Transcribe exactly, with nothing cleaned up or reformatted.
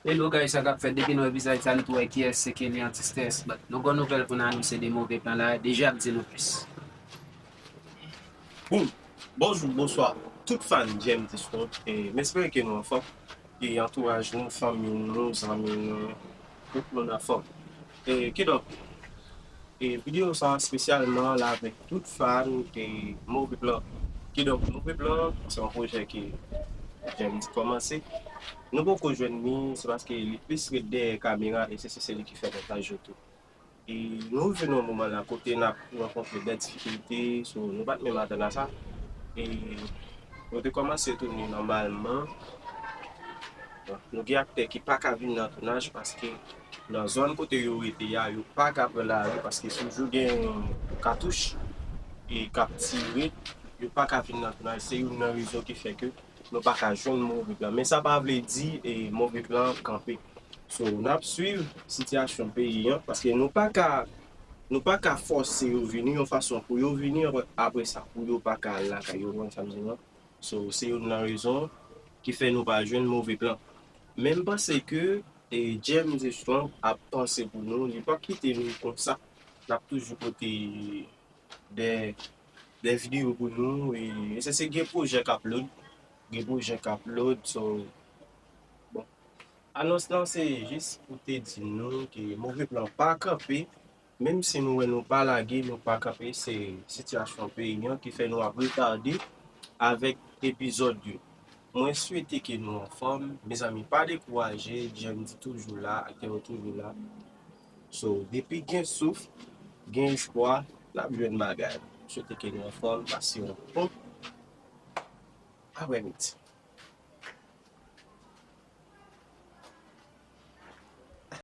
Hello guys, sa k ap fèt? Depi nou wè vizaj sa, nou tou wè kiyès se Kelly Anti-Stress. But nou gon nouvèl pou n anonse de Move Plan la, deja ap di nou plis. Boom! Bonjou, bonswa, tout fan James Strong. E m espere ke nou anfòm. E antouraj nou, fanmi nou, zanmi nou, tout moun anfòm. E kidonk, e videyo sa espesyalman la avèk tout fan de Move Plan. Kidonk, Move Plan se yon pwojè ke James kòmanse. Nou poko jwenn li, se paske li plis ret dèyè kamera e se se se li ki fè montaj yo tou. E nou rive nan yon moman la kote n ap rankontre de difikilte, so nou pa t menm atann a sa. E nou te kòmanse toune nòmalman. Bon, nou gen aktè ki pa ka vin nan tounaj paske nan zòn kote yo rete a, yo pa ka pran lari paske toujou gen katouch e k ap tire, yo pa ka vin nan tounaj. Se youn nan rezon ki fè ke nou pa ka jwenn Move Plan. Men sa pa vle di e Move Plan kanpe. So, n ap swiv sitiyasyon peyi an, paske nou pa ka nou pa ka fòse yo vini yon fason pou yo vini apre, apre sa, pou yo pa ka al lakay yo, ou konn sa m di lan. So, se youn nan rezon ki fè nou pa jwenn Move Plan. Men m panse ke e, James Strong ap panse pou nou, li p ap kite nou konsa. L ap toujou pote de, de videyo pou nou. E, e se, se gen pwojè k ap load. Gen pwojè k ap load. So, bon. Anons lan se jis pou te di nou ke Move Plan pa kanpe. Menm si nou wè nou pa lage, nou pa kanpe, se sitiyasyon peyi an ki fè nou ap retade avèk epizòd yo. Mwen swete ke nou anfòm. Mezanmi, pa dekouraje, James toujou la, aktè yo toujou la. So, depi gen souf, gen espwa, n ap jwenn bagay. Mwen swete ke nou anfòm, pase yon bon aprèmidi.